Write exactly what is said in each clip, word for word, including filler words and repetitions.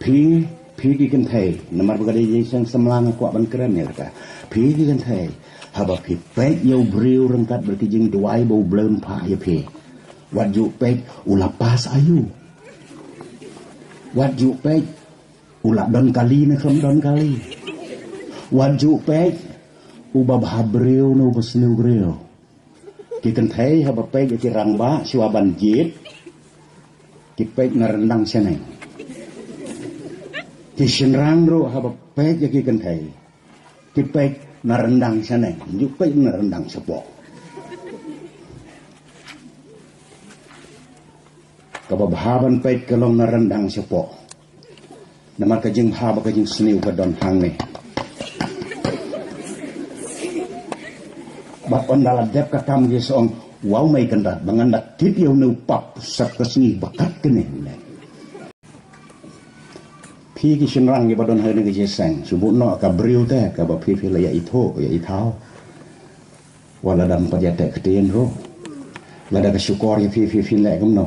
Phi, phi ki kynthei, namar ba ka dei jingïaseng samla nga kwah ban kren ïa kata. Phi ki kynthei, haba phi peit ïa u briew ryngkat bad ki jingduwai ba u Blei un phah ïa phi. Wat ju peit u la pass aïu. Wat ju peit u la don kali ne khlem don kali. Wat ju peit u ba bha briew ne u ba sniew briew. Ki kynthei haba peit ïa ki rangbah shuwa ban jied, ki peit na ryndang shaneng. Ki shynrang ruh haba peit ïa ki kynthei, ki peit na ryndang shaneng, ju peit na ryndang shapoh. Kaba bha ban peit ka long na ryndang shapoh. Namar ka jingbha bad ka jingsniew ka don hangne. Bad ynda la dep ka kam ki sa ong, "Wow, mei Kynrad, ba ngan da tip ïa une u pap sha ka sngi ba kat kane." Phi ki shynrang kiba don hangne ki jingïaseng, shu buh noh ka briew te kaba phi phi la ïa ithuh ïa ithaw. Wat la dang pat ïa teh ktien ruh. Lada ka shukor ïa phi, phi phin leh kumno?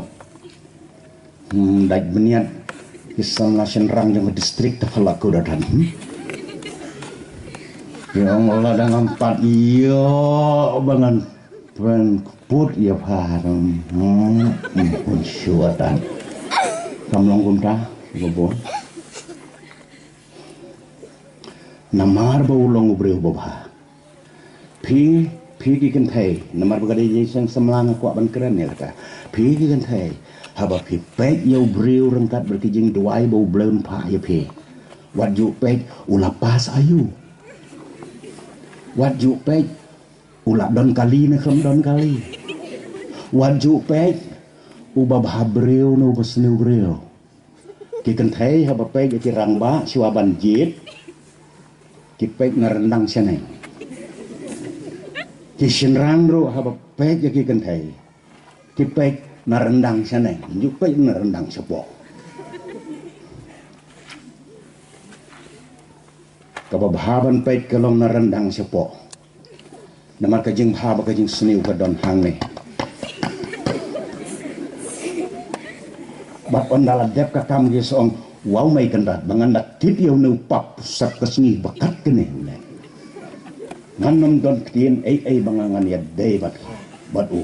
Hmm, dait bniat ki samla shynrang jong ka distrik ta phalak ku da than. Hmm? Ïa ong la dang ngam pat ïa ba ngan pynput ïa pha. Hmm, hmm, pun shuwa tan. Kam long kumta, ba bun. Namar ba u long u briew ba bha. Phi, phi ki kynthei, namar ba ka dei jingïaseng samla nga kwah ban kren ïa kata. Phi ki kynthei, haba phi peit ïa u briew ryngkat bad ki jingduwai ba u Blei un phah ïa phi. Wat ju peit u la pass aïu. Wat ju peit u la don kali ne khlem don kali. Wat ju peit u ba bha briew ne u ba sniew briew. Ki kynthei haba peit ïa ki rangbah shuwa ban jied, ki peit na ryndang shaneng. Ki shynrang ruh haba peit ïa ki kynthei, ki peit na ryndang shaneng, ju peit na ryndang shapoh. Kaba bha ban peit ka long na ryndang shapoh. Namar ka jingbha bad ka jingsniew ka don hangne. Bad ynda la dep ka kam ki sa ong, "Wow, mei Kynrad, ba ngan da tip ïa une u pap sha ka sngi ba kat kane." Ngan nym don ktien ei ei ba nga ngan ïadei bad, bad u.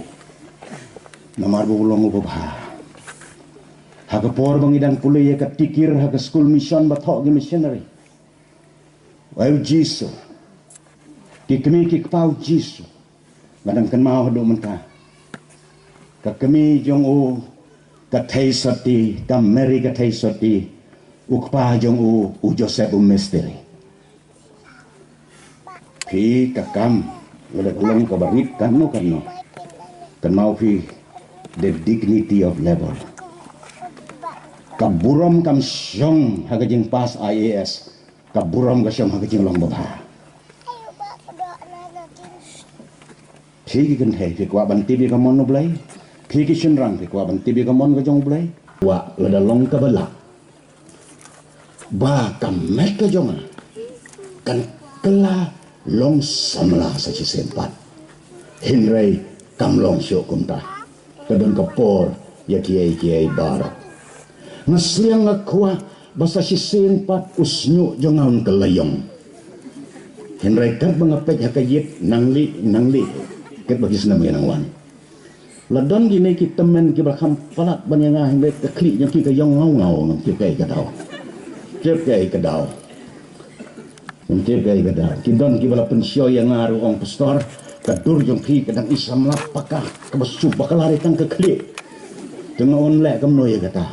Namar ba u long u ba bha. Ha ka por ba ngi dang pule ïa ka tikir ha ka skul mission ba thoh ki missionary. Wei u Jisu. Ki kmie ki kpa u Jisu. Nga dang kynmaw haduh mynta. Ka kmie jong u ka Theisotti, ka Mary ka Theisotti. U kpa jong u, u Joseph u Mistiri. Phi ka kam, lada ka long kaba rit kano kano. Kynmaw phi the dignity of labor. Ka burom kam shong ha ka jingpass I A S. Ka burom ka shong ha ka jinglong babha. Phi ki kynthei, phi kwah ban tip ïa ka mon U Blei. Phi ki shynrang, phi kwah ban tip ïa ka mon ka jong U Blei. Kwah lada long kaba lah. Ba ka met ka jong nga kan kylla long samla sa shisien pat. Hynrei kam long shuh kumta. Ka don ka por ïa kiei kiei baroh. Nga sliang nga kwah ba sa shisien pat u shñiuh jong nga un kylla ïong. Hynrei katba nga peit ha ka ïit nangli nangli, katba ki snem ki nang wan. La don kine ki tymmen kiba kham palat ban ïa nga, hynrei ka khlieh jong ki ka ïong ngaw ngaw, ngam tip kaei ka daw. Tip kaei ka daw. Ngam tip kaei ka daw. Ki don kiba la pynshoi ïa nga ruh, ong, "Pastor, ka dur jong phi ka dang i samla paka, kaba shu bakla dei tang ka khlieh." Te nga ong, "Leh kumno ïa kata?"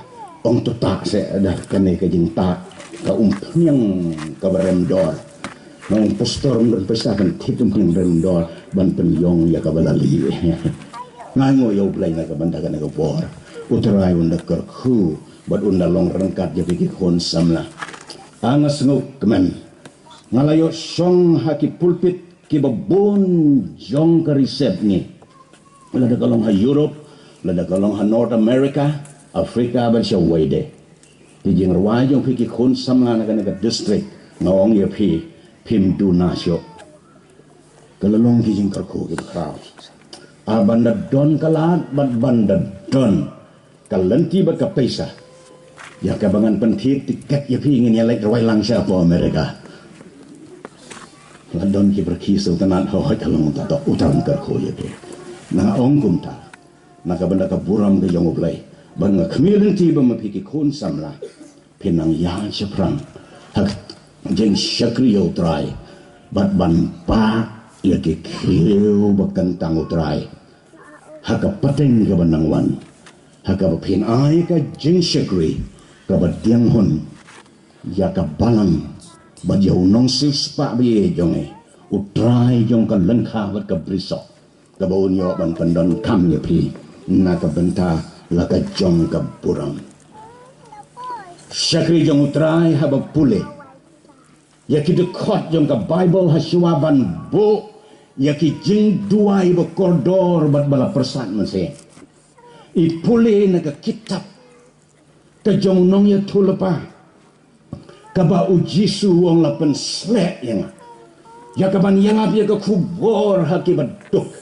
Ong, "To tah seh da kane ka jingtah ka umphniang kaba rem dor." Nga ong, "Pastor, ym don pisa ban thied umphniang rem dor ban pynïong ïa kaba la lieh." Nga ainguh ïa U Blei na ka bynta kane ka por. U Trai un da kyrkhu bad un da long ryngkat ïa phi ki khun samla. Nga sngewkmen. Nga la ïoh shong ha ki pulpit kiba bun jong ka ri Sepngi. Lada ka long ha Europe, lada ka long ha North America, Africa bad shawei de. Ki jingrwai jong phi ki khun samla na kane ka district, nga ong ïa phi, phim duna shuh. Ka la long ki jingkyrkhu kiba khraw. Ah, ban da don ka lad bad ban da don ka lynti bad ka pisa. Ïa kaba ngan pynthied tiket ïa phi ngin ïa leit rwai lang sha hapoh America. La don ki briew ki sngewtynnat, hooid, ka long uta, uta u kyrkhu ïa phi. Nga ong kumta na ka bynta ka burom ka jong U Blei. Bad nga khmih lynti ba ma phi ki khun samla phin nang ïaid shaphrang ha ka jingshakri ïa U Trai bad ban pah ïa ki khiew ba kyntang U Trai ha ka pateng kaba nang wan, ha kaba phin ai ka jingshakri kaba dieng hun ïa ka balang bad ïa u nongsiewspah ba ïeit jong ngi, U Trai jong ka lyngkha bad ka brisong, kaba un ïoh ban pyndonkam ïa phi na ka bynta la ka jong ka burom. Shakri jong U Trai, haba pule ïa ki dkhot jong ka Baibl, ha shuwa ban buh ïa ki jingduwai ba kordor bad ba la pyrsad mynsiem, i pule na ka kitab ka jong u nongïathuhlypa, kaba U Jisu u ong, la pynsleh ïa nga ïa kaban ïalap ïa ka khubor ha kiba duk,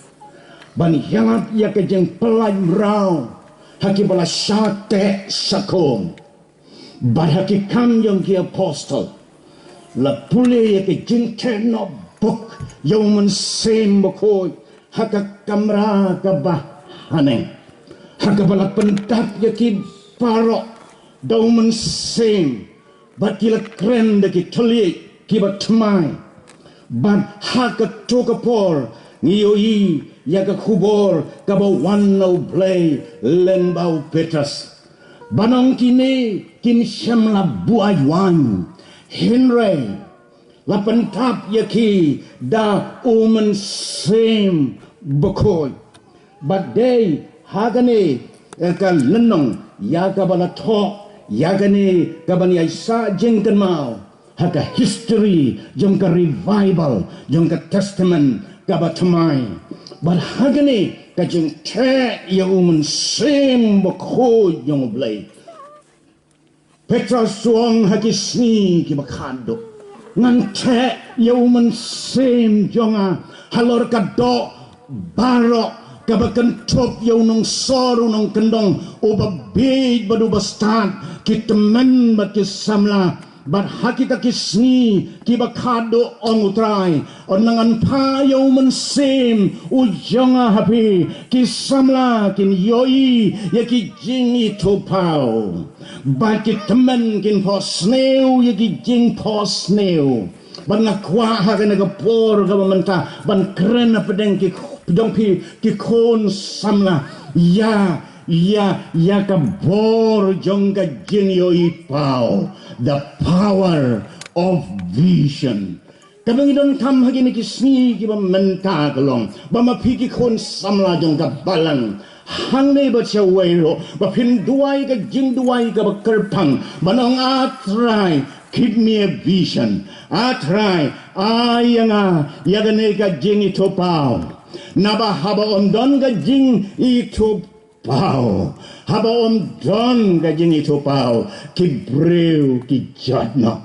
ban ïalap ïa ka jingpyllait mraw ha kiba la shah teh shah khum. Bad ha Ki Kam jong ki Apostol la pule ïa ka jingtheh noh bok ïa U Mynsiem Bakhuid ha ka kamra kaba haneng, ha kaba la pyndap ïa ki baroh da U Mynsiem, bad ki la kren da ki thylliej kiba thymmai. Bad ha kato ka por ngi ïohi ïa ka khubor kaba wan na U Blei lyngba u Petros, ban ong, kine kin shym la buaid waiñ, hynrei la pyndap ïa ki da U Mynsiem Bakhuid. Bad dei ha kane, eh, ka lynnong ïa kaba la thoh ïa kane kaban ïai sah jingkynmaw ha ka history jong ka revival jong ka Testament kaba thymmai. Bad ha kane ka jingtheh ïa U Mynsiem Bakhuid jong U Blei, Petros u ong ha ki sngi kiba khadduh, ngan theh ïa U Mynsiem jong nga halor ka doh baroh, kaba kynthup ïa u nongsor, u nongkyndong, uba bieit bad uba stad, ki tymmen bad ki samla. Bad ha kita ki sngi kiba khadduh, ong U Trai, un ngan phah ïa U Mynsiem u jong nga ha phi. Ki samla kin ïohi ïa ki jingithuhpaw, bad ki tymmen kin phohsniew ïa ki jingphohsniew. Bad nga kwah ha kane ka por kaba mynta ban kren hapdeng ki, jong phi ki khun samla, ïa, ïa, ïa ka bor jong ka jingïohi paw, the power of vision. Kaba ngi donkam ha kine ki sngi kiba mynta ka long ba ma phi ki khun samla jong ka balang, hangne bad shawei ruh, ba phin duwai ka jingduwai kaba kyrpang, ban ong, A Trai, give me a vision. A Trai, ai ïa nga ïa kane ka jingithuhpaw. Naba haba ym don ka jingithuhpaw, haba ym don ka jingithuhpaw, ki briew ki jot noh.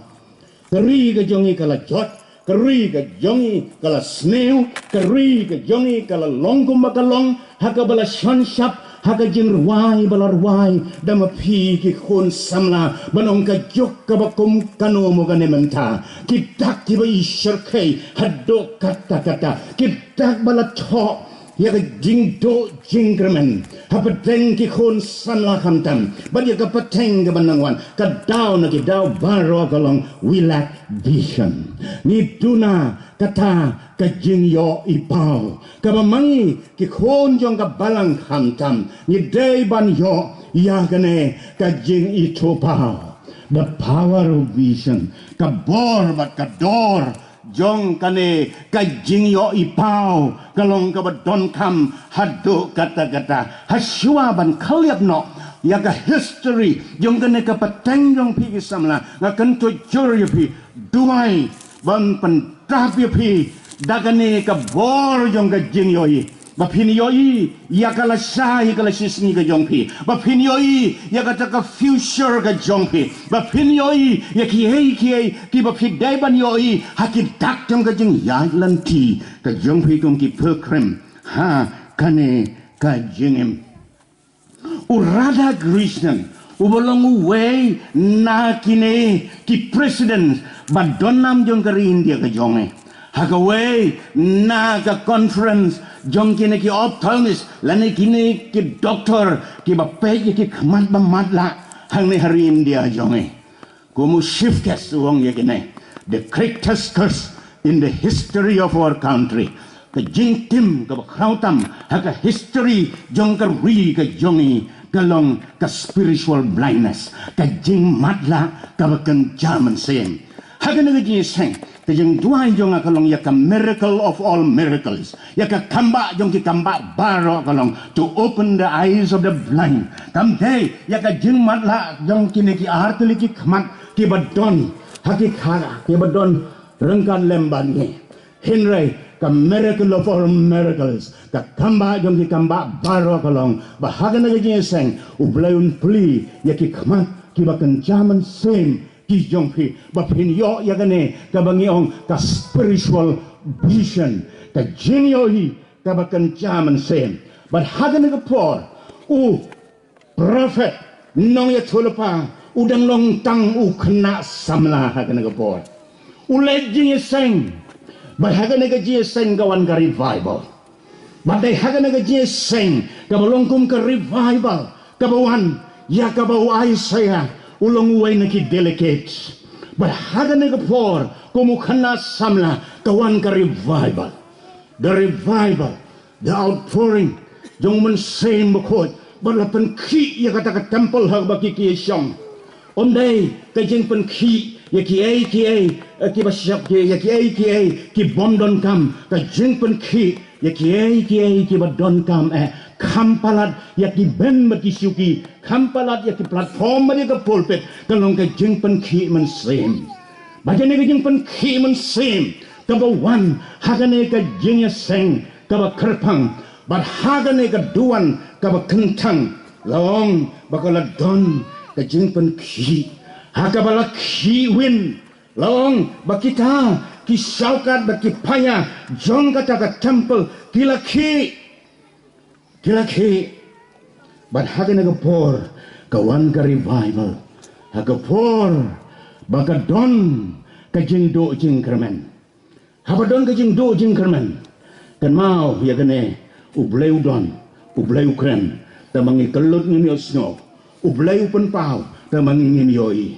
Ka ri ka jong ngi ka la jot, ka ri ka jong ngi ka la sniew, ka ri ka jong ngi ka la long kumba ka long ha kaba la shon shap ha ka jingrwai ba la rwai da ma phi ki khun samla, ban ong, ka juk kaba kum kano mo kane mynta, ki dak kiba i shyrkhei haduh katta katta, ki dak ba la thoh ïa ka jingduh jingkyrmen hapdeng ki khun samla khamtam, bad ïa ka pateng kaba nang wan, ka daw na ki daw baroh ka long, we lack vision. Ngi duna kata ka jingïohi paw, kaba ma ngi ki khun jong ka balang khamtam ngi dei ban ïoh ïa kane ka jingithuhpaw. The power of vision, ka bor bad ka dor jong kane ka jingïohi paw ka long kaba donkam haduh katta katta. Ha shuwa ban khyllap noh ïa ka history jong kane ka pateng jong phi ki samla, nga kyntu jur ïa phi, duwai ban pyndap ïa phi da kane ka bor jong ka jingïohi, ba phin ïohi ïa ka lashai, ïa ka lashisngi ka jong phi, ba phin ïohi ïa kata ka future ka jong phi, ba phin ïohi ïa kiei kiei kiba phi dei ban ïohi ha ki dak jong ka jingïaid lynti ka jong phi kum ki pilgrim ha kane ka jingim. U Radhakrishnan Uba long uwei na kine ki president ba don nam jong ka ri India ka jong ngi. Ha kawei na ka conference jong kine ki ophthalmist lane kine ki doctor kiba peit ïa ki khmat ba matlah hangne ha ri India jong ngi. Kum u chief guest u ong ïa kine, the greatest curse in the history of our country. Ka jingtim kaba khraw tam ha ka history jong ka ri ka jong ngi ka long ka spiritual blindness, ka jingmatlah kaba kynja mynsiem. Ha kane ka jingïaseng, ka jingduwai jong nga ka long ïa ka miracle of all miracles, ïa ka kambah jong ki kambah baroh ka long to open the eyes of the blind. Kam dei ïa ka jingmatlah jong kine ki artylli ki khmat kiba don ha ki kha, kiba don ryngkat lem bad ngi. Hynrei ka miracle of all miracles, ka kambah jong ki kambah baroh ka long ba ha kane ka jingïaseng U Blei un plie ïa ki khmat kiba kynja mynsiem ki jong phi ba phin ïoh ïa kane kaba ngi ong ka spiritual vision, ka jingïohi kaba kynja mynsiem. Bad ha kane ka por u prophet nongïathuhlypa u dang long tang u khynnah samla ha kane ka por. U leit jingïaseng, bad ha kane ka jingïaseng ka wan ka revival. Bad dei ha kane ka jingïaseng kaba long kum ka revival kaba wan ïa kaba u Isaiah u long uwei na ki delegates. Bad ha kane ka por kum u khynnah samla ka wan ka revival. The revival, the outpouring jong u Mynsiem Bakhuid bad la pynkhih ïa kata ka temple ha kaba ki ki shong. Ym dei ka jingpynkhih ïa kiei kiei, eh, kiba shep ki, ïa kiei kiei ki bym donkam, ka jingpynkhih ïa kiei kiei kiba donkam, eh, kham palat ïa ki bench bad ki shuki, kham palat ïa ki platform bad ïa ka pulpit, ka long ka jingpynkhih mynsiem. Bad kane ka jingpynkhih mynsiem kaba wan ha kane ka jingïaseng kaba kyrpang bad ha kane ka duwan kaba kyntang, la ong ba ka la don ka jingpynkhih ha kaba la khih win. La ong ba kita ki shaukat bad ki paia jong kata ka temple ki la khih, ki la khih. Bad ha kane ka por ka wan ka revival, ha ka por ba ka don ka jingduh jingkyrmen. Haba don ka jingduh jingkyrmen, kynmaw ïa kane, U Blei u don, U Blei u kren, tang ba ngi kyllut ngin ïohsngew, U Blei u pynpaw, tang ba ngi ngin ïohi.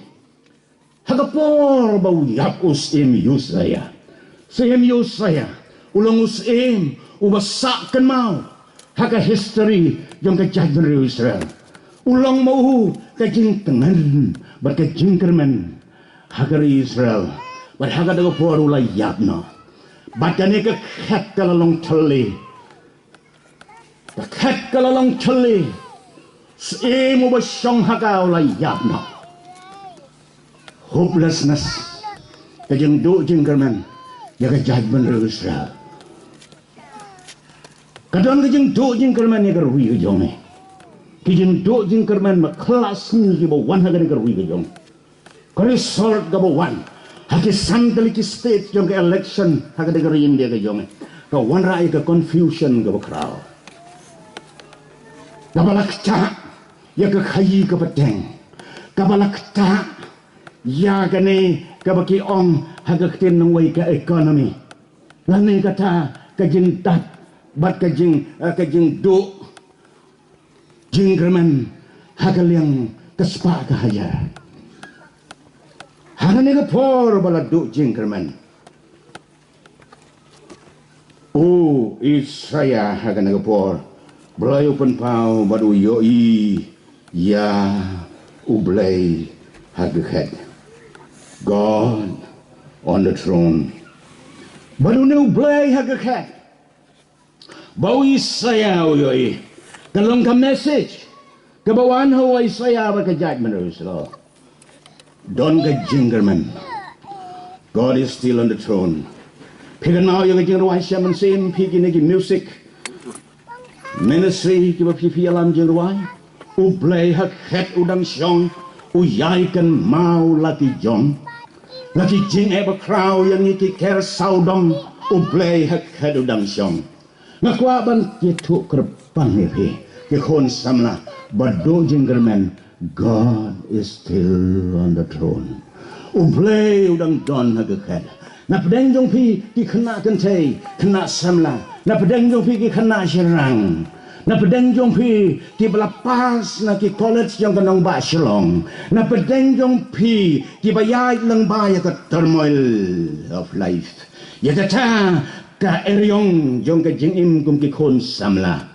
Ha ka por ba u ïap u Syiem Usaïah. Syiem Usaïah u long u syiem uba sah kynmaw ha ka history jong ka jaitbynriew Israel. U long ma u ka jingtngen bad ka jingkyrmen ha ka ri Israel. Bad ha kata ka por u la ïap noh. Bad kane ka khet ka la long thylli. Ka khet ka la long thylli. Syiem uba shong ha ka u la ïap noh. Hopelessness. Ka jingduh jingkyrmen ïa ka jaitbynriew Israel. Ka don ka jingduh jingkyrmen ïa ka ri ka jong ngi. Ka jingduh jingkyrmen ba khlad sngi kiba wan ha kane ka ri ka jong ngi. Ka result kaba wan ha ki san tylli ki state jong ka election ha kane ka ri India ka jong ngi, ka wanrah ïa ka confusion kaba khraw. Kaba la ktah ïa ka khaïi ka pateng. Kaba la ktah ïa kane kaba ki ong ha ka ktien nongwei ka economy. Lane kata ka jingdat bad ka jing, eh, ka jingduh jingkyrmen ha ka liang ka spah ka hajar. Ha kane ka por ba la duh jingkyrmen, u Isaiah ha kane ka por, Blei u pynpaw bad u ïohi ïa U Blei ha ka khet. God on the throne. Bad une U Blei ha ka khet ba u Isaiah u ïohi, ka long ka message kaba wan ha u Isaiah bad ka jaitbynriew Israel. Don ka jingkyrmen. God is still on the throne. Phi kynmaw ïa ka jingrwai Shem Mynsiem, phi kine ki music ministry kiba phi phi ïalam jingrwai. U Blei ha khet u dang shong, u ïai kynmaw la ki jong. La ki jingeh ba khraw ïa ngi ki ker sawdong, U Blei ha khet u dang shong. Nga kwah ban ïathuh kyrpang ïa phi ki khun samla ba duh jingkyrmen God is still on the throne. U Blei u dang don ha ka khet. Na pdeng jong phi ki khynnah kynthei, khynnah samla. Na pdeng jong phi ki khynnah shynrang. Na pdeng jong phi kiba la pass na ki college jong ka nongbah Shillong. Na pdeng jong phi kiba ïaid lyngba ïa ka turmoil of life. Ïa kata ka eriong jong ka jingim kum ki khun samla.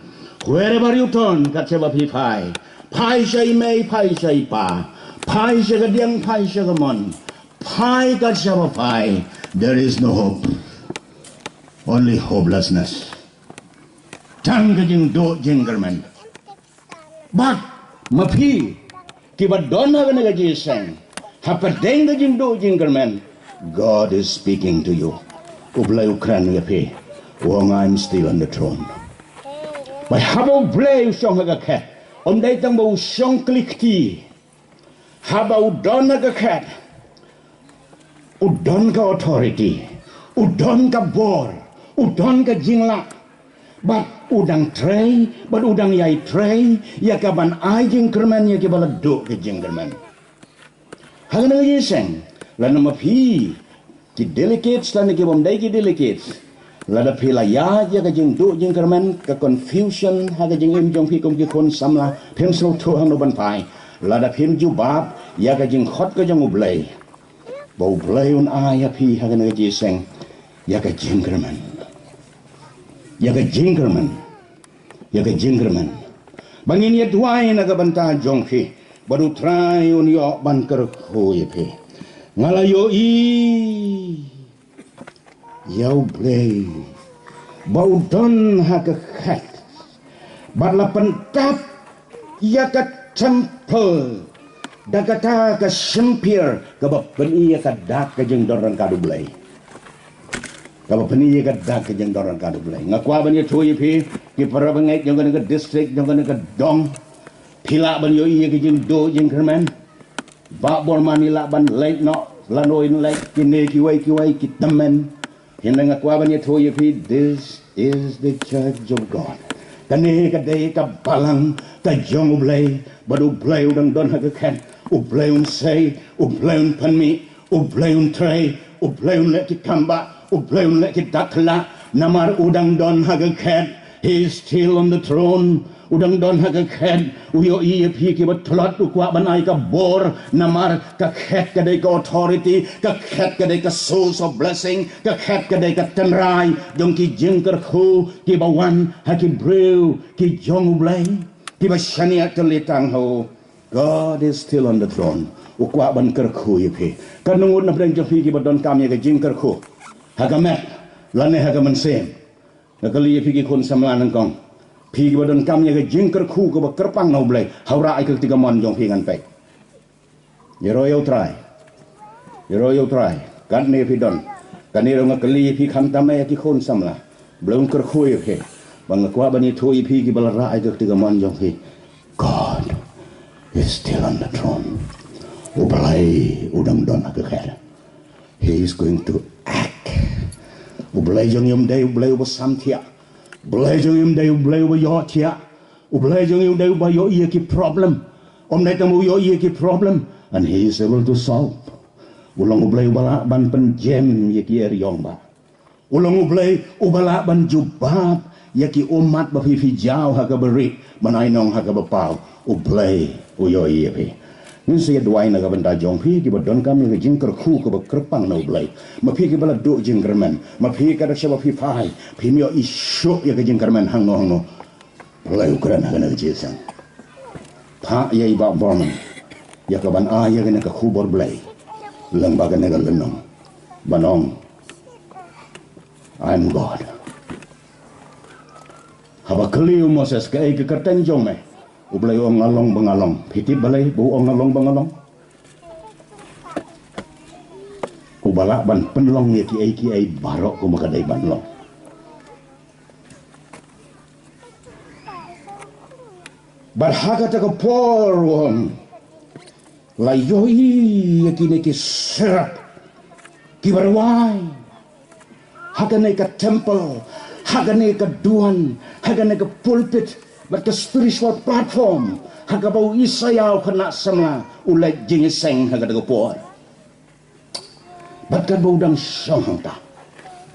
Wherever you turn, kat shaba phi phai. Phai sha i mei, phai sha i pa. Phai sha ka diang, phai sha ka mon. Phai kat shaba phai. There is no hope. Only hopelessness. Tang ka jingduh jingkyrmen. Bad ma phi kiba don ha kane ka jingïaseng, ha pdeng ka jingduh jingkyrmen, God is speaking to you. U Blei u kren ïa phi. U ong, "I'm still on the throne." Bad haba U Blei u shong ha ka khet, ym dei tang ba u shong kli kti. Haba u don ha ka khet, u don ka authority, u don ka bor, u don ka jinglah. Bad u dang trei, bad u dang ïai trei ïa ka ban ai jingkyrmen ïa kiba la duh ka jingkyrmen. Ha kane ka jingïaseng, lada ma phi ki delegates lane ki bym dei ki delegates, lada phi la ïaid ïa ka jingduh jingkyrmen, ka confusion ha ka jingim jong phi kum ki khun samla, phim sngewthuh hangno ban phai. Lada phim jubab ïa ka jingkhot ka jong U Blei, ba U Blei un ai ïa phi ha kane ka jingïaseng ïa ka jingkyrmen. Ïa ka jingkyrmen. Ïa ka jingkyrmen. Ba ngin ïa duwai na ka bynta jong phi, bad U Trai un ïoh ban kyrkhu ïa phi. Nga la ïohi ïa U Blei ba u don ha ka khet, bad la pyntap ïa ka temple da kata ka shynpier kaba pyni ïa ka dak ka jingdon ryngkat U Blei. Kaba pyni ïa ka dak ka jingdon ryngkat U Blei. Nga kwah ban ïathuh ïa phi, ki para bangeit jong kane ka district, jong kane ka dong. Phi lah ban ïohi ïa ka jingduh jingkyrmen. Bah Borman i lah ban leit noh, lano in leit, kine kiwei kiwei ki tymmen. Hynrei nga kwah ban ïathuh ïa phi, this is the church of God. Kane ka dei ka balang ka jong U Blei, bad U Blei u dang don ha ka khet. U Blei un sei, U Blei un pynmih, U Blei un trei, U Blei un leh ki kam bah, U Blei un leh ki dak khlad, namar u dang don ha ka khet. He is still on the throne. U dang don ha ka khet, u ïohi ïa phi kiba tlot, u kwah ban ai ka bor, namar ka khet ka dei ka authority, ka khet ka dei ka source of blessing, ka khet ka dei ka tynrai jong ki jingkyrkhu kiba wan ha ki briew ki jong U Blei, kiba shaniah tylli tang ha u. God is still on the throne. U kwah ban kyrkhu ïa phi. Katno ngut na pdeng jong phi kiba donkam ïa ka jingkyrkhu ha ka met lane ha ka mynsiem? Nga kylli ïa phi ki khun samla nyngkong. Phi kiba donkam ïa ka jingkyrkhu kaba kyrpang na U Blei, haba rah ïa ka kti kamon jong phi ngan peit. Ïaroh ïa U Trai. Ïaroh ïa U Trai. Katne phi don. Kane ruh nga kylli ïa phi khamtam ïa ki khun samla. Blei un kyrkhu ïa phi. Ba nga kwah ban ïathuh ïa phi kiba la rah ïa ka kti kamon jong phi. God is still on the throne. U Blei u dang don ha ka khet. He is going to act. U Blei jong ngi um dei U Blei uba sam thiah. U Blei jong ngi um dei U Blei uba ïohthiah. U Blei jong ngi um dei uba ïohi ïa ki problem. Um dei tang u ïohi ïa ki problem, and he is able to solve. U long U Blei uba lah ban pynjem ïa ki eriong bah. U long U Blei uba lah ban jubab ïa ki ummat ba phi phi jaw ha kaba rieh ban ai nong ha kaba paw. U Blei u ïohi ïa phi. Ngin sa ïa duwai na ka bynta jong phi kiba donkam ïa ka jingkyrkhu kaba kyrpang na U Blei. Ma phi kiba la duh jingkyrmen, ma phi ka da shaba phi phai, phim ïohi shuh ïa ka jingkyrmen hangno hangno. Blei u kren ha kane ka jingïaseng. Phah ïa i Bah Borman ïa ka ban ai ïa kane ka khubor blei lyngba kane ka lynnong. Ban ong, "I'm God." Haba kylli u Moses, "Kaei ka kyrteng jong me?" U Blei u ong, "Nga long ba nga long." Phi tip balei ba u ong, "Nga long ba nga long"? Uba lah ban pynlong ïa kiei kiei baroh kumba ka dei ban long. Bad ha kata ka por u ong, la ïohi ïa kine ki serap kiba rwai ha kane ka temple, ha kane ka duwan, ha kane ka pulpit, bad ka spiritual platform ha kaba u Isaïah u khynnah samla u leit jingïaseng ha kata ka por. Bad katba u dang shong hangta,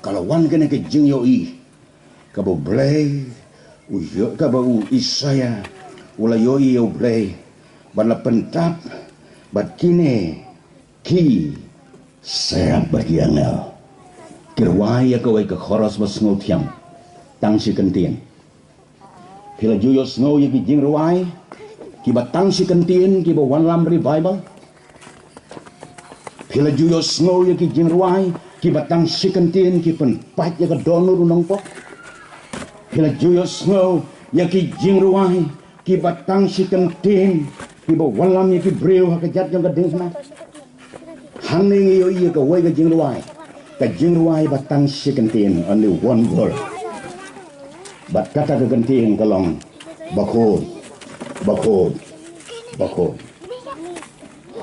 ka la wan kane ka jingïohi kaba u Blei, u ïoh, kaba u Isaïah u la ïohi ïa u Blei, bad la pyntap bad kine ki serap bad ki angel ki rwai ïa kawei ka chorus ba sngewthiang tang shi kyntien. Phi la ju ïohsngew ïa ki jingrwai kiba tang shi kyntien kiba wanlam revival? Phi la ju ïohsngew ïa ki jingrwai kiba tang shi kyntien ki pynpait ïa ka dohnud u nongpop? Phi la ju ïohsngew ïa ki jingrwai kiba tang shi kyntien kiba wanlam ïa ki briew ha ka jait jong ka diengphna? Hangne ngi ïohi ïa kawei ka jingrwai, ka jingrwai ba tang shi kyntien, only one word. Bad kata ka kyntien ka long, Bakhuid, Bakhuid, Bakhuid.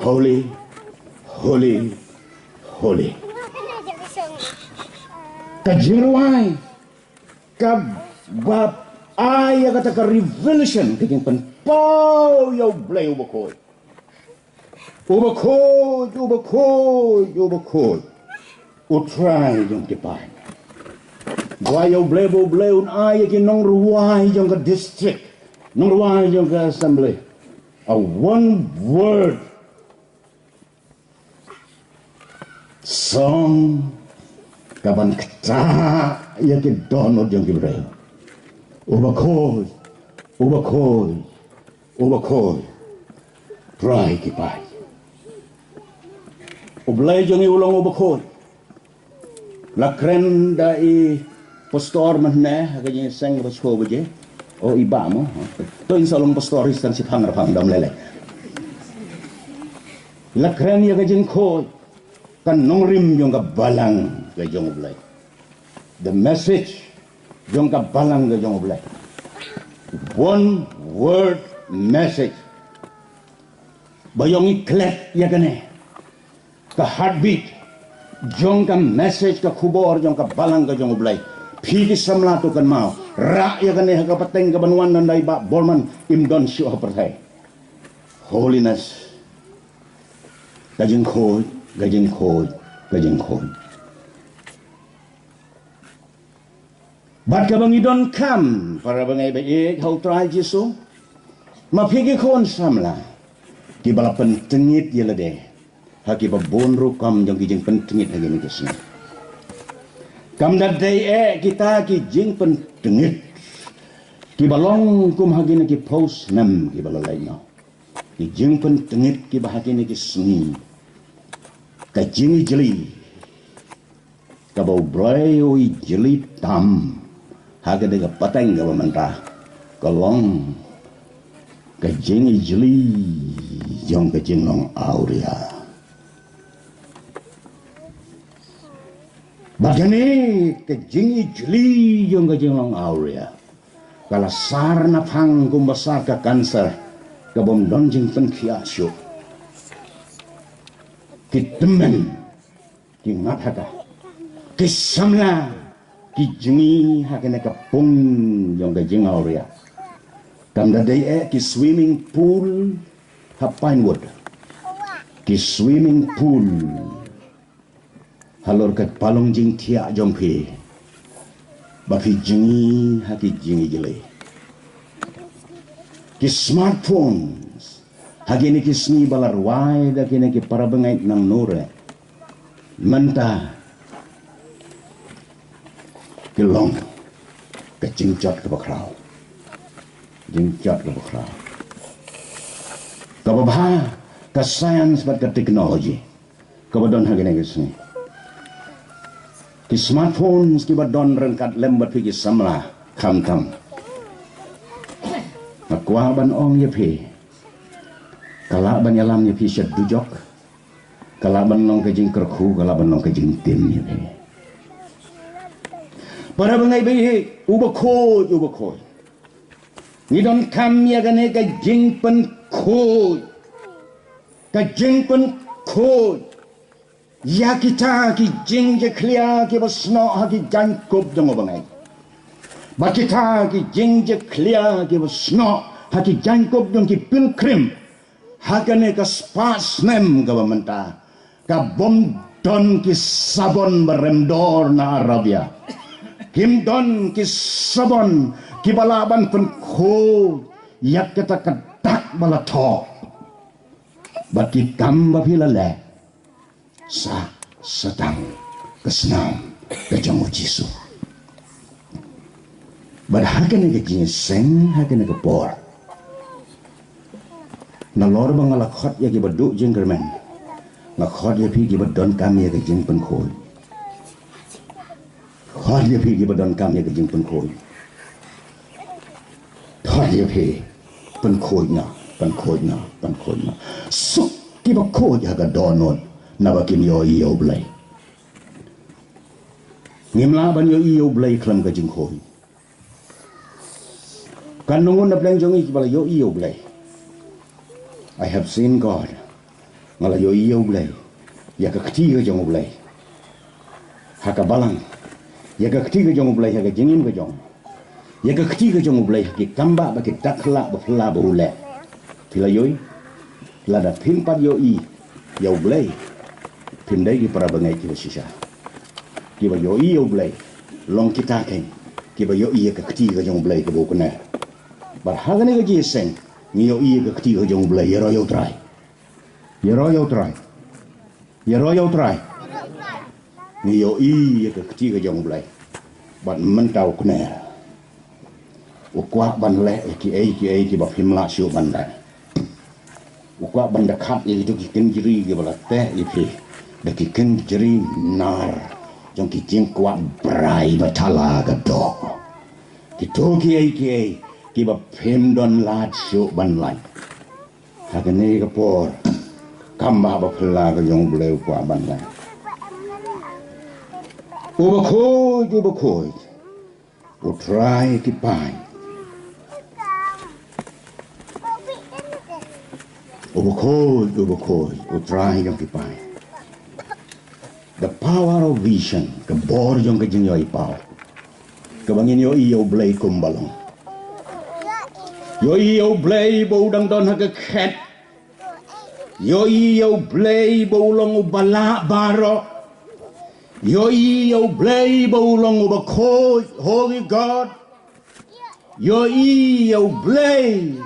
Holy, holy, holy. Ka jingrwai kaba ai ïa kata ka revelation, ka jingpynpaw ïa u Blei u Bakhuid. U Bakhuid, u Bakhuid, u Bakhuid, U Trai jong ki paid. Kwah ïa u Blei ba u Blei un ai ïa ki nongrwai jong ka district, nongrwai jong ka assembly, a one word song kaban ktah ïa ki dohnud jong ki briew. U Bakhuid, u Bakhuid, u Bakhuid, Trai ki paid. U Blei jong ngi u long u Bakhuid. La kren da i pastor mynne ha ka jingïaseng ba shu baje. O i Bah mo. To in sa long pastor i stan shiphang rphang dam lele. La kren ïa ka jingkhuid, ka nongrim jong ka balang ka jong u Blei. The message jong ka balang ka jong u Blei. One word message. Ba ïong i klet ïa kane ka heartbeat jong ka message, ka khubor jong ka balang ka jong u Blei. Phi ki samla to kynmaw, rah ïa kane ha ka pateng kaban wan, nanda i Bah Borman, im don shuh ha pyrthei. Holiness. Ka jingkhuid, ka jingkhuid, ka jingkhuid. Bad kaba ngi donkam, para bangeit ba ïeit ha u Trai Jisu, ma phi ki khun samla kiba la pyntngit ïa lade ha kiba bun rukom jong ki jingpyntngit ha kine ki sngi. Kam da dei eh kita ki jingpyntngit kiba long kum ha kine ki phew snem kiba la leit noh. Ki jingpyntngit kiba ha kine ki sngi, ka jingijli kaba u Blei u ijli tam ha kane ka pateng kaba mynta, ka long ka jingijli jong ka jinglong awria. Bad kane ka jingijli jong ka jinglong awria ka la sar na phang kumba sar ka cancer kabym don jingpynkhiah shuh. Ki tymmen ki ngat ha ka, ki samla ki jngi ha kane ka pung jong ka jingawria. Kam da dei eh ki swimming pool ha Pinewood, ki swimming pool halor ka palong jingthiah jong phi, ba phi jngi ha ki jingijli. Ki smartphones ha kine ki sngi ba la rwai da kine ki para bangeit nang nure, mynta ki long ka jingjot kaba khraw, jingjot kaba khraw. Kaba bha ka science bad ka technology kaba don ha kine ki sngi. Ki smartphones kiba don ryngkat lem bad phi ki samla khamtam. Nga kwah ban ong ïa phi, ka lah ban ïalam ïa phi sha dujok, ka lah ban long ka jingkyrkhu, ka lah ban long ka jingtim ïa phi. Para bangeit ba ïeit, u Bakhuid, u Bakhuid, ngi donkam ïa kane ka jingpynkhuid, ka jingpynkhuid ïa kita ki jingjakhlia kiba snoh ha ki jaiñkup jong u bangeit. Ba kita ki jingjakhlia kiba snoh ha ki jaiñkup jong ki pilgrim ha kane ka spah snem kaba mynta, ka bym don ki sabon ba rem dor na Arabia. Kim don ki sabon kiba lah ban pynkhuid ïa kata ka dak ba la thoh. Bad ki kam ba phi la leh sa, sa tang ka snam ka jong U Jisu. Bad ha kane ka jingïaseng, ha kane ka por, nalor ba nga la khot ïa kiba duh jingkyrmen, nga khot ïa phi kiba donkam ïa ka jingpynkhuid. Khot ïa phi kiba donkam ïa ka jingpynkhuid. Khot ïa phi, pynkhuid noh, pynkhuid noh, pynkhuid noh. Suk kiba khuid ha ka dohnud, naba kin ïohi ïa U Blei. Ngim lah ban ïohi ïa U Blei khlem ka jingkhuid. Katno ngut na pdeng jong ngi kiba la ïohi ïa U Blei? I have seen God. Nga la ïohi ïa U Blei, ïa ka kti ka jong U Blei ha ka balang, ïa ka kti ka jong U Blei ha ka jingim ka jong, ïa ka kti ka jong U Blei ha ki kam ba, ba ki dak khlak ba phylla ba u leh. Phi la ïohi? Lada phim pat ïohi ïa U Blei, phim dei ki para bangeit kiba shisha. Kiba ïohi ïa U Blei long kita keiñ kiba ïohi ïa ka kti ka jong U Blei kaba u kner. Bad ha kane ka jingïaseng ngi ïohi ïa ka kti ka jong U Blei. Ïaroh ïa U Trai. Ïaroh ïa U Trai. Ïaroh ïa U Trai. Ngi ïohi ïa ka kti ka jong U Blei. Bad mynta u kner, u kwah ban leh ïa kiei kiei kiba phim lah shuh ban leh. U kwah ban da khat ïa kito ki kynjri kiba la teh ïa phi da ki kynjri nar jong ki jingkwah brai ba thala ka doh. Kito kiei kiei kiba phim don lad shuh ban lait. Ha kane ka por, kam ba, ba phylla ka jong U Blei u kwah ban leh. Uba khuid, uba khuid, U Trai ki paid. Uba khuid, uba khuid, U Trai jong ki paid. The power of vision, ka bor jong ka jingïohi paw. Kaba ngin ïohi ïa U Blei kumba long. Ïohi ïa U Blei ba u dang don ha ka khet. Ïohi ïa U Blei ba u long uba lah baroh. Ïohi ïa U Blei ba u long uba khuid, holy God. Ïohi ïa U Blei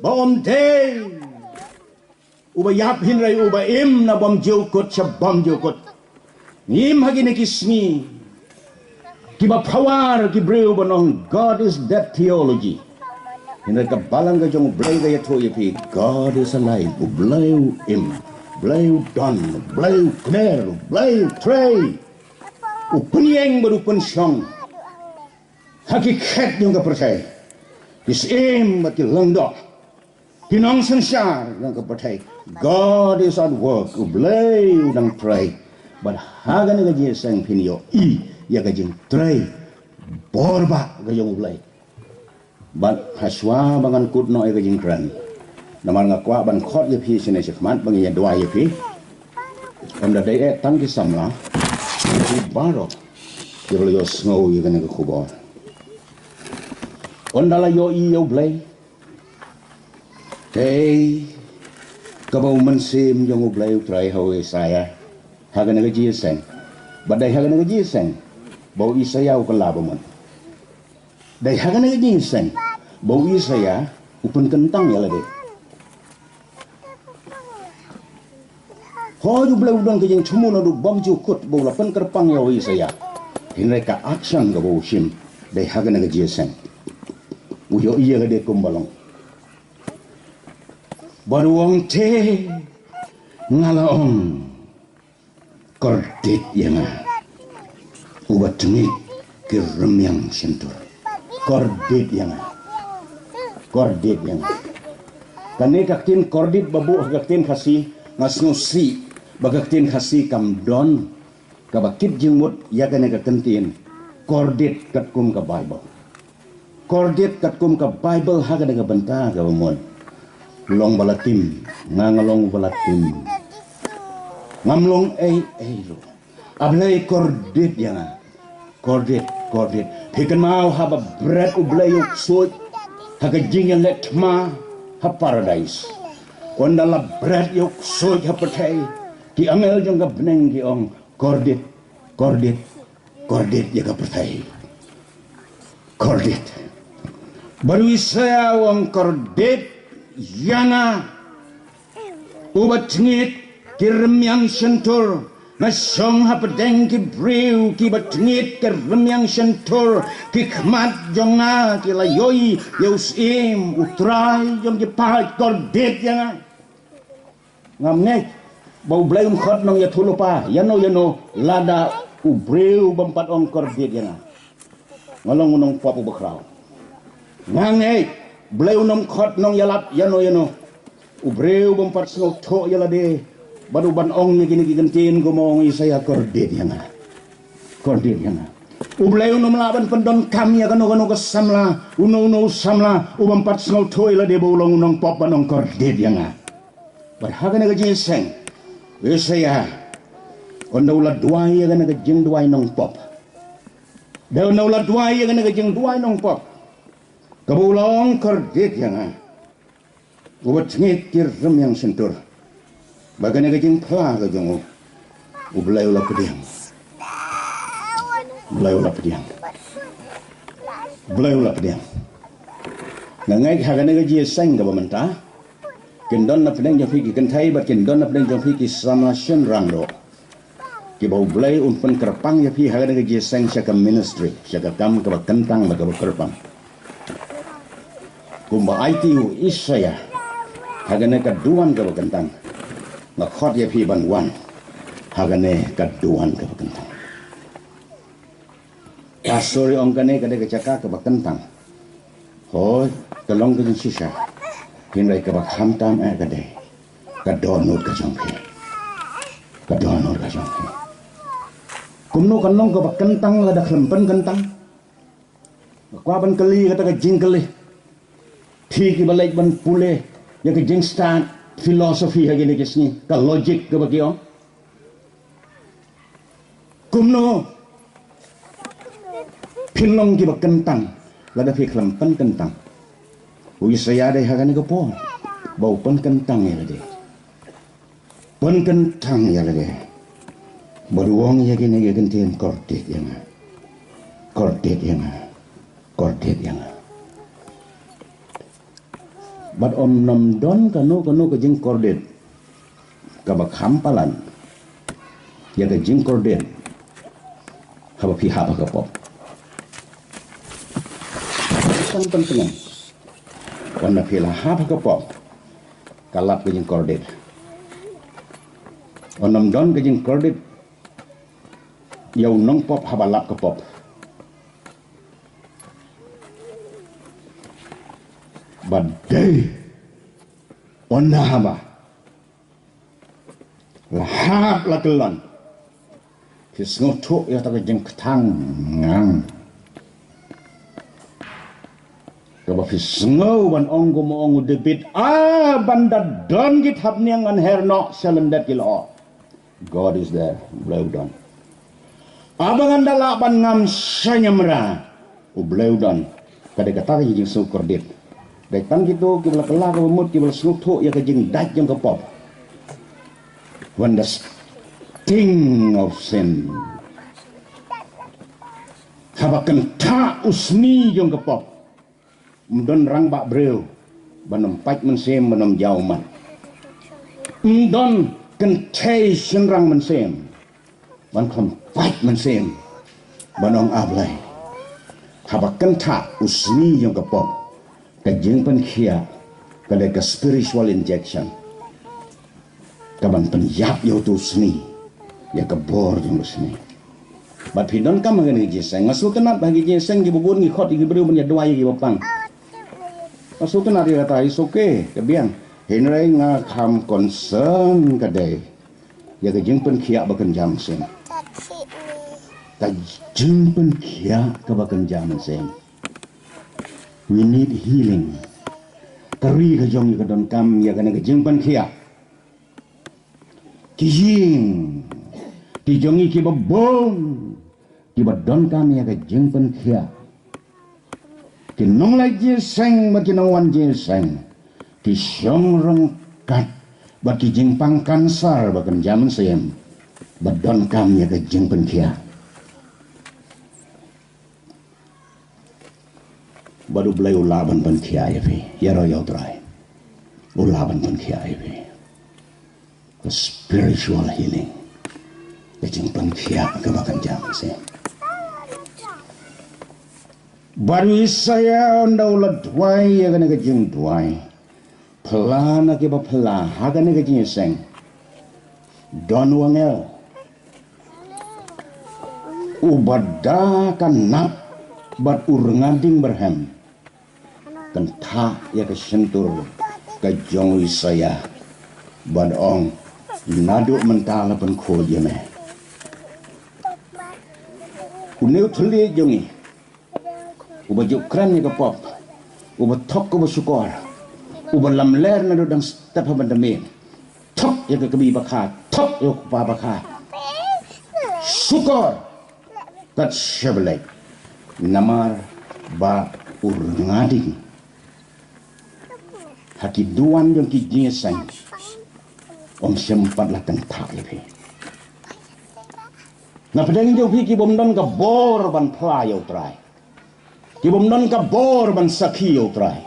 ba um dei uba ïap hynrei uba im na bymjukut sha bymjukut. Ngim ha kine ki sngi kiba pawar ki briew ba ong God is dead theology. Hynrei ka balang ka jong U Blei ka ïathuh ïa phi, God is alive. U Blei u im, U Blei u don, U Blei u kner, U Blei u trei. U pynïeng bad u pynshong ha ki khet jong ka pyrthei, ki syiem bad ki lyngdoh, ki nongsynshar jong ka pyrthei. God is at work. U Blei u dang trei. Bad ha kane ka jingïaseng phin ïohi ïa ka jingtrei bor ba ka jong U Blei. Bad ha shuwa ba ngan kut noh ïa ka jingkren, namar nga kwah ban khot ïa phi shane shakhmat ba ngin ïa duwai ïa phi. Ym da dei eh tang ki samla, phi baroh kiba la ïohsngew ïa kane ka khubor. Ynda la ïohi ïa U Blei, kaei kaba u mynsiem jong U Blei u trei ha u Isaïah ha kane ka jingïaseng? Ba dei ha kane ka jingïaseng ba u Isaïah u kylla ba mon. Dei ha kane ka jingïaseng ba u Isaïah u pynkyntang ïa lade. Hooid, U Blei u don ka jingthmu naduh bymjukut ba u la pynkyrpang ïa u Isaïah. Hynrei ka action kaba u shim dei ha kane ka jingïaseng. U ïohi ïa lade kumba long. Bad u ong, te nga la ong, kordit ïa nga, uba tngit ki rmiang shyntur. Kordit ïa nga. Kordit ïa nga. Kane ka ktien kordit ba buh ha ka ktien Khasi, nga sngewsih ba ka ktien Khasi kam don kaba kit jingmut ïa kane ka kyntien kordit katkum ka Baibl. Kordit katkum ka Baibl ha kane ka bynta kaba mon. Long ba la tim, nga nga long ba la tim. Ngam long ei ei ruh. A Blei, kordit ïa nga. Kordit, kordit. Phi kynmaw haba bret U Blei ïa u ksuid ha ka jingïaleh thma ha paradais. Ynda la bret ïa u ksuid ha pyrthei, ki angel jong ka bneng ki ong, kordit, kordit, kordit ïa ka pyrthei. Kordit. Bad u Isaïah u ong, kordit ïa nga, uba tngit ki rmiang shyntur. Nga shong hapdeng ki briew kiba tngit ki rmiang shyntur, ki khmat jong nga ki la ïohi ïa u Syiem, U Trai jong ki paid. Kordit ïa nga. Ngam ngeit ba U Blei um khot nongïathuhlypa ïano ïano lada u briew bym pat ong kordit ïa nga. Nga long u nongpop uba khraw. Ngam ngeit Blei um khot nongïalap ïano ïano, u briew bym pat sngewthuh ïa lade bad u ban ong ïa kine ki kyntien kumba ong Isaïah, kordit ïa nga. Kordit ïa nga. U Blei um lah ban pyndonkam ïa kano kano ka samla, uno uno u samla u bym pat sngewthuh ïa lade ba u long u nongpop ban ong kordit ïa nga. Bad ha kane ka jingïaseng, u Isaïah, ynda u la duwai ïa kane ka jingduwai nongpop, da ynda u la duwai ïa kane ka jingduwai nongpop, kaba u la ong kordit ïa nga, uba tngit ki rmiang shyntur, ba kane ka jingphla ka jong u, U Blei u la pdiang. U Blei u la pdiang. U Blei u la pdiang. Nga ngeit ha kane ka jingïaseng kaba mynta, kin don na pdeng jong phi ki kynthei bad kin don na pdeng jong phi ki samla shynrang ruh, kiba U Blei un pynkyrpang ïa phi ha kane ka jingïaseng sha ka ministry, sha ka kam kaba kyntang bad kaba kyrpang. Kumba aiti u Isaïah ha kane ka duwan kaba kyntang, nga khot ïa phi ban wan ha kane ka duwan kaba kyntang. Pastor i ong kane ka dei ka jaka kaba kyntang. Hooid, ka long ka jingshisha. Hynrei kaba khamtam eh ka dei ka dohnud ka jong phi. Ka dohnud ka jong phi. Kumno kan long kaba kyntang lada khlem pynkyntang? Nga kwah ban kylli kata ka jingkylli. Phi kiba leit ban pule ïa ka jingstad philosophy ha kine ki sngi, ka logic kaba ki ong. Kumno phin long kiba kyntang lada phi khlem pynkyntang? U Isaïah dei ha kane ka por ba u pynkyntang ïa lade. Pynkyntang ïa lade. Bad u ong ïa kine ki kyntien, kordit ïa nga. Kordit ïa nga. Kordit ïa nga. Bad ym, ym don kano kano ka jingkordit kaba kham palat ïa ka jingkordit haba phi hap ha ka pop. Tang tang tang. Wan na phi la hap ha ka pop, ka lap ka jingkordit. Ym don ka jingkordit ïa u nongpop haba lap ka pop. Ba dei ynda haba la hap la kyllon, phi sngewthuh ïa kata ka jingkthang ngang, kaba phi sngew ban ong kumba ong u David, a ban da don ki thapniang ngan her noh sha lyndet ki lyoh. God is there. U Blei u don. Haba ngan da lah ban ngam sha niamra, U Blei u don. Ka dei kata ka jingsngewkordit. Dei tang kito kiba la kylla kaba mut, kiba la sngewthuh ïa ka jingdait jong ka pop. When the sting of sin, haba kynthah u sni jong ka pop, ym don rangbah briew ban ym pait mynsiem, ban ym jaw ummat. Ym don kynthei shynrang mynsiem ban khlem pait mynsiem, ban ong, A Blei. Haba kynthah u sni jong ka pop, ka jingpynkhiah ka dei ka spiritual injection kaban pynïap ïa uto u sni, ïa ka bor jong u sni. Bad phi donkam ha kane ka jingïaseng. Nga sngewtynnat ba ha ka jingïaseng kiba bun ngi khot ïa ki briew ban ïa duwai ïa kiba pang. Nga sngewtynnat ïa kata, it's okay, ka biang. Hynrei nga kham concern ka dei ïa ka jingpynkhiah ba kynja mynsiem. Ka jingpynkhiah kaba kynja mynsiem. We need healing. Ka ri ka jong ngi ka donkam ïa kane ka jingpynkhiah. Ki ïing ki jong ngi kiba bun Kiba donkam ïa ka jingpynkhiah. Ki nongleit jingïaseng bad ki nongwan jingïaseng. Ki shong ryngkat bad ki jingpang kansar ba kynja mynsiem. Ba donkam ïa ka jingpynkhiah. Bad U Blei u lah ban pynkhiah ïa phi. Ïaroh ïa U Trai. U lah ban pynkhiah ïa phi. Ka spiritual healing. Ka jingpynkhiah kaba kynja mynsiem. Bad u Isaïah ynda u la duwai ïa kane ka jingduwai. Phylla na kiba phylla ha kane ka jingïaseng. Don u angel. Uba da ka nap bad u rnga ding byrhem. Kynthah ïa ka shyntur ka jong u Isaïah. Bad ong, naduh mynta la pynkhuid ïa me. Une u thylliej jong ngi. Uba ju kren ïa ka pop. Uba thok uba shukor. Uba lamler naduh dang step haban da miet. Thok ïa ka kmie ba kha, thok ïa u kpa ba kha. Shukor. Kat sha ba leit. Namar ba u rnga ding. Ha ki duwan jong ki jingïaseng. Ym shym pat la kynthah ïa phi. Na pdeng jong phi ki bym don ka bor ban phla ïa U Trai. Ki bym don ka bor ban sakhi ïa U Trai.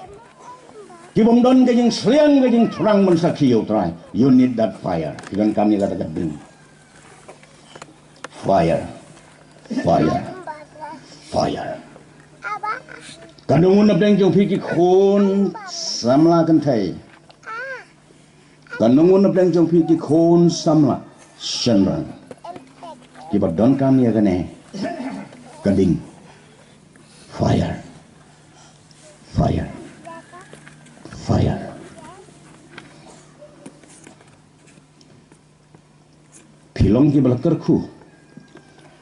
Ki bym don ka jingsliang ka jingthrang ban sakhi ïa U Trai. You need that fire. Ki donkam ïa kata ka ding. Fire. Fire. Fire. Kan ym na pdeng jong phi ki khun samla kynthei. Kan ym na pdeng jong phi ki khun samla shynrang. Kiba donkam ïa kane ka ding. Fire. Fire. Fire. Phi long kiba la kyrkhu.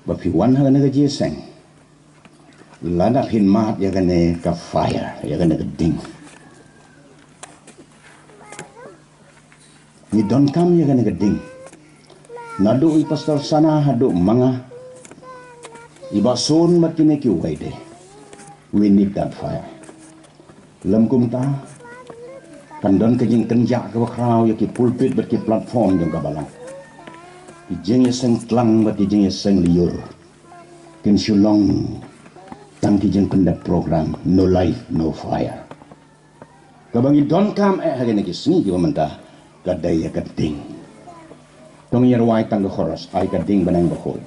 Ba phi wan ha kane ka jingïaseng. Lada phin mad ïa kane ka fire, ïa kane ka ding. Ngi donkam ïa kane ka ding. Naduh i Pastor Sana haduh ma nga. I Bah Sun bad kine kiwei de. We need that fire. Lym kumta. Kan don ka jingkynjah kaba khraw ïa ki pulpit bad ki platform jong ka balang. Ki jingïaseng tlang bad ki jingïaseng lyiur. Kin shu long tang ki jingpyndep program, no life, no fire. Kaba ngi donkam eh ha kine ki sngi kiba mynta, ka dei ïa ka ding. To ngin ïa rwai tang ka chorus, ai ka ding bneng bakhuid.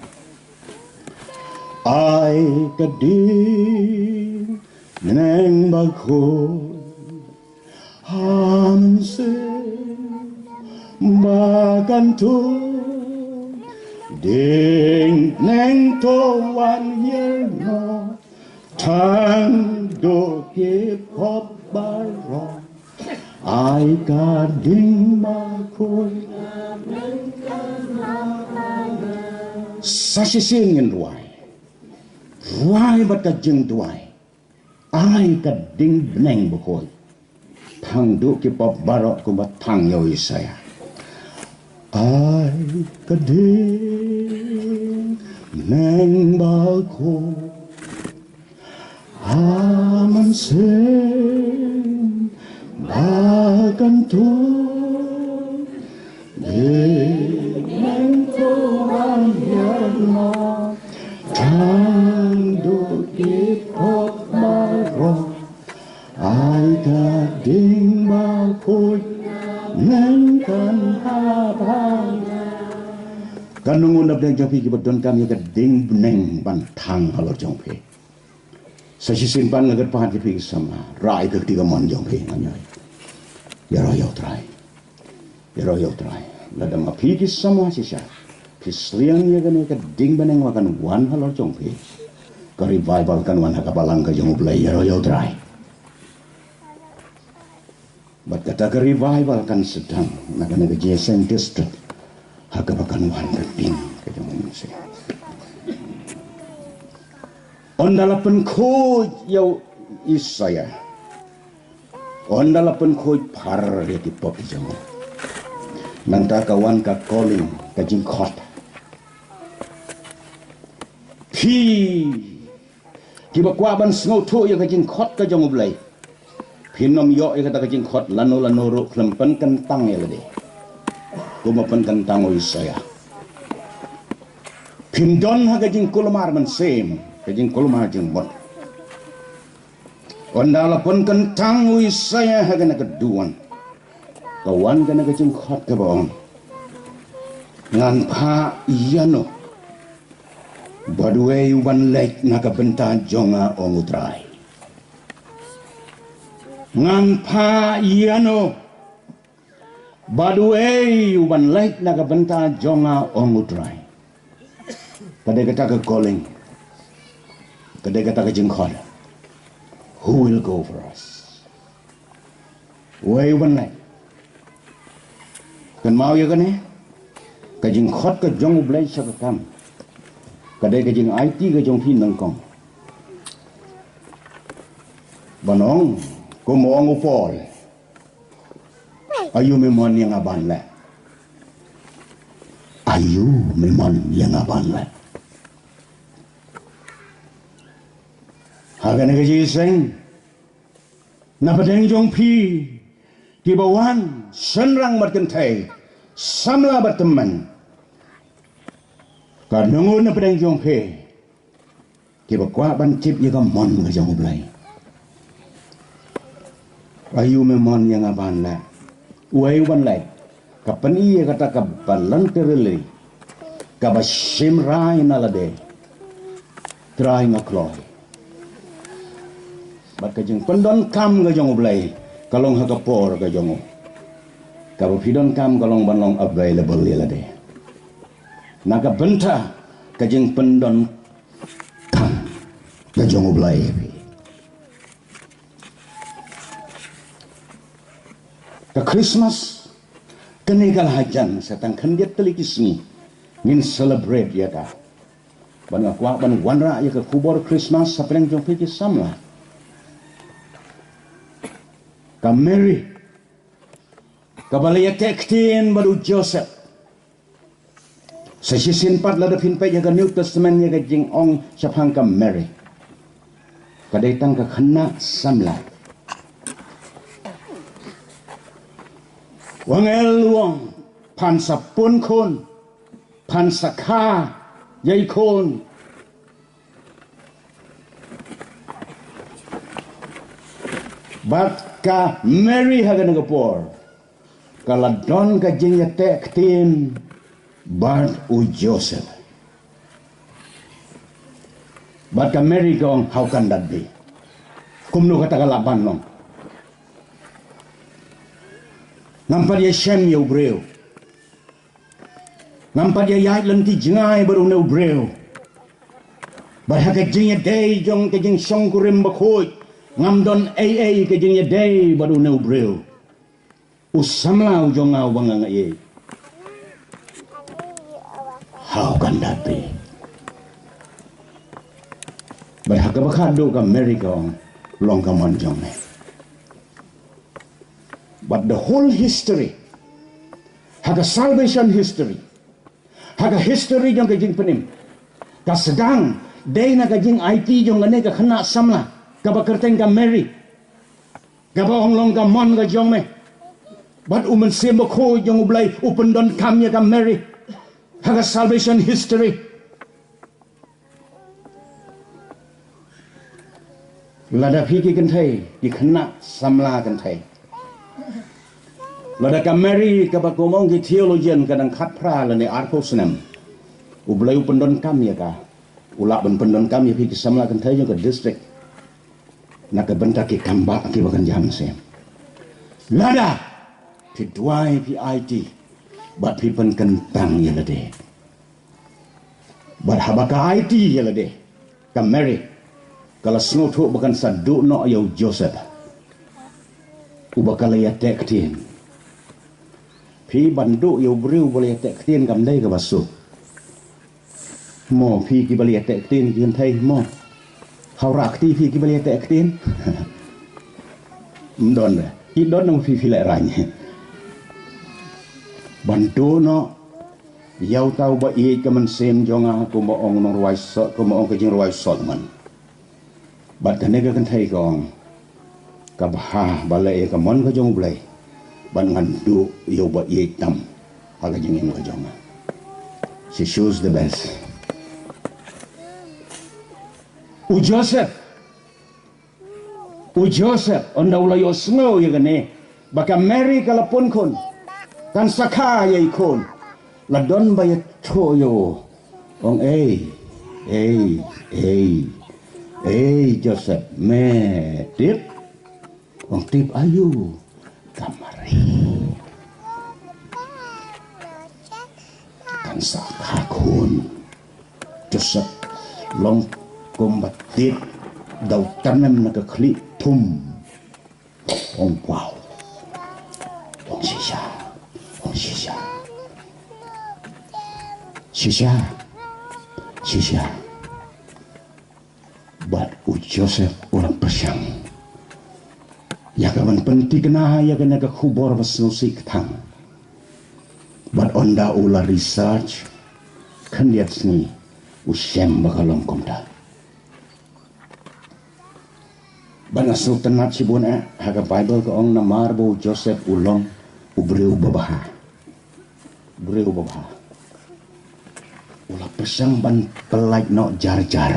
Ai ka ding bneng bakhuid. Ha mynsiem ba kan tuid, ding bneng to wan hiar noh, tang duh ki pop baroh, ai ka ding bakhuid. Sa shisien ngin rwai, rwai bad ka jingduwai. Ai ka ding bneng bakhuid. Tang duh ki pop baroh kumba tang ïa u Isaïah. Ai ka ding bneng bakhuid. Ha mynsiem ba kan tuid. Ding bneng to wan hiar noh, tang duh ki pop baroh. Ai ka ding bakhuid, neng kan hap ha nga. Kan ym na pdeng jong phi kiba donkam ïa ka ding bneng ban thang halor jong phi. Sa shisien pat nga kyrpad ïa phi ki samla, rah ïa ka kti kamon jong phi, nga ñiew. Ïaroh ïa u Trai. Ïaroh ïa u Trai. Lada ma phi ki samla shisha, phi sliang ïa kane ka ding bneng ba kan wan halor jong phi. Ka revival kan wan ha ka balang ka jong U Blei, ïaroh ïa u Trai. Bad kata ka revival kan sdang na kane ka Jingïaseng District. Ha kaba kan wan ka ding ka jong u Mynsiem. Ynda la pynkhuid ïa u Isaïah. Ynda la pynkhuid phar ïa ki pop jong u. Nangta ka wan ka calling, ka jingkhot. Phi kiba kwah ban sngewthuh ïa ka jingkhot ka jong U Blei, phin ym ïoh ïa kata ka jingkhot lano lano ruh khlem pynkyntang ïa lade. Kumba pynkyntang u Isaïah, phin don ha ka jingkulmar mynsiem, ka jingkulmar jingmut. Ynda la pynkyntang u Isaïah ha kane ka duwan, ka wan kane ka jingkhot kaba ong, ngan phah ïano bad uei u ban leit na ka bynta jong nga, ong U Trai. Ngan phah ïano bad uei u ban leit na ka bynta jong nga, ong U Trai. Ka dei kata ka calling, ka dei kata ka jingkhot. Who will go for us? Uei u ban leit? Kynmaw ïa kane, ka jingkhot ka jong U Blei sha ka kam ka dei ka jingaiti ka jong phi nyngkong. Ban ong, kum ong u Paul, aïu me mon ïa nga ban leh? Aïu me mon ïa nga ban leh? Ha kane ka jingïaseng, na pdeng jong phi kiba wan shynrang bad kynthei, samla bad tymmen, ka nongut na pdeng jong phi kiba kwah ban tip ïa ka mon ka jong U Blei? Aïu me mon ïa nga ban leh? Uei u ban leit? Ka pyni ïa kata ka voluntarily, kaba shim rai na lade, Trai nga kloi. Bad ka jingpyndonkam ka jong U Blei ka long ha ka por ka jong u. Kaba phi donkam ka long ban long available ïa lade na ka bynta ka jingpyndonkam ka jong U Blei. Ka Christmas kane ka la hajan, sa tang khyndiat tylli ki sngi ngin celebrate ïa ka. Ban nga kwah ban wanrah ïa ka khubor Christmas hapdeng jong phi ki samla. Ka Mary kaba la ïateh ktien bad u Joseph. Sa shisien pat lada phin peit ïa ka New Testament, ïa ka jingong shaphang ka Mary, ka dei tang ka khynnah samla. U angel u ong, phan sa pun khun, phan sa kha ïa i khun. Bad ka Mary ha kane ka por ka la don ka jingïateh ktien bad u Joseph. Bad ka Mary ka ong, how can that be? Kumno kata ka lah ban long? Ngam pat ïashem ïa u briew. Ngam pat ïa ïaid lynti jngai bad une u briew. Bad ha ka jingïadei jong ka jingshongkurim bakhuid, ngam don ei ei ka jingïadei bad une u briew. U samla u jong nga uba nga ïeit. How can that be? Bad ha kaba khatduh ka Mary ka ong, long ka mon jong me. But the whole history, ha ka salvation history, ha ka history jong ka jingpynim, ka sdang dei na ka jingaiti jong kane ka khynnah samla kaba kyrteng ka Mary, kaba ong, long ka mon ka jong me. Bad u Mynsiem Bakhuid jong U Blei u pyndonkam ïa ka Mary ha ka salvation history. Lada phi ki kynthei, ki khynnah samla kynthei, lada ka Mary kaba kum ong ki theologian ka dang khatphra lane arphew snem, U Blei u pyndonkam ïa ka, u lah ban pyndonkam ïa phi ki samla kynthei jong ka district na ka bynta ki kambah kiba kynja mynsiem. Lada phi duwai, phi aiti bad phi pynkyntang ïa lade. Bad haba ka aiti ïa lade, ka Mary ka la sngewthuh ba kan sa duh noh ïa u Joseph uba ka la ïateh ktien. Phi ban duh ïa u briew uba la ïateh ktien kam dei kaba suk. Mo phi kiba la ïateh ktien ki kynthei mo? Hawra kti phi kiba la ïateh ktien. Ym don re. Ki don nang phi phi leh rang. Ban duh noh Ïa uta uba ïeit ka mynsiem jong nga, kumba ong nongrwai Sol, kumba ong ka jingrwai Solomon. Bad kane ka kynthei ka ong, ka bha ba leh ïa ka mon ka jong U Blei, bad ngan duh ïa uba ïeit tam ha ka jingim ka jong nga. She chose the best. U Joseph, u Joseph, ynda u la ïohsngew ïa kane ba ka Mary ka la pun khun, kan sa kha ïa i khun, la don ba ïathuh ïa u, ong, ei, ei, ei, ei Joseph, me tip? Ong, tip aïu? Ka Mary kan sa kha khun. Joseph long kumba tied da u tyrnem na ka khlieh thum. Ong, wow. Ong, shisha. Ong, shisha. Shisha. Shisha. Bad u Joseph u la pyrshang ïa ka ban pynthikna ïa kane ka khubor ba sngewsih kthang. Bad ynda u la research khyndiat sngi, u shem ba ka long kumta. Bad nga sngewtynnat shibun eh, ha ka Baibl ka ong namar ba u Joseph u long u briew ba bha. Briew ba bha. U la pyrshang ban pyllait noh jar jar.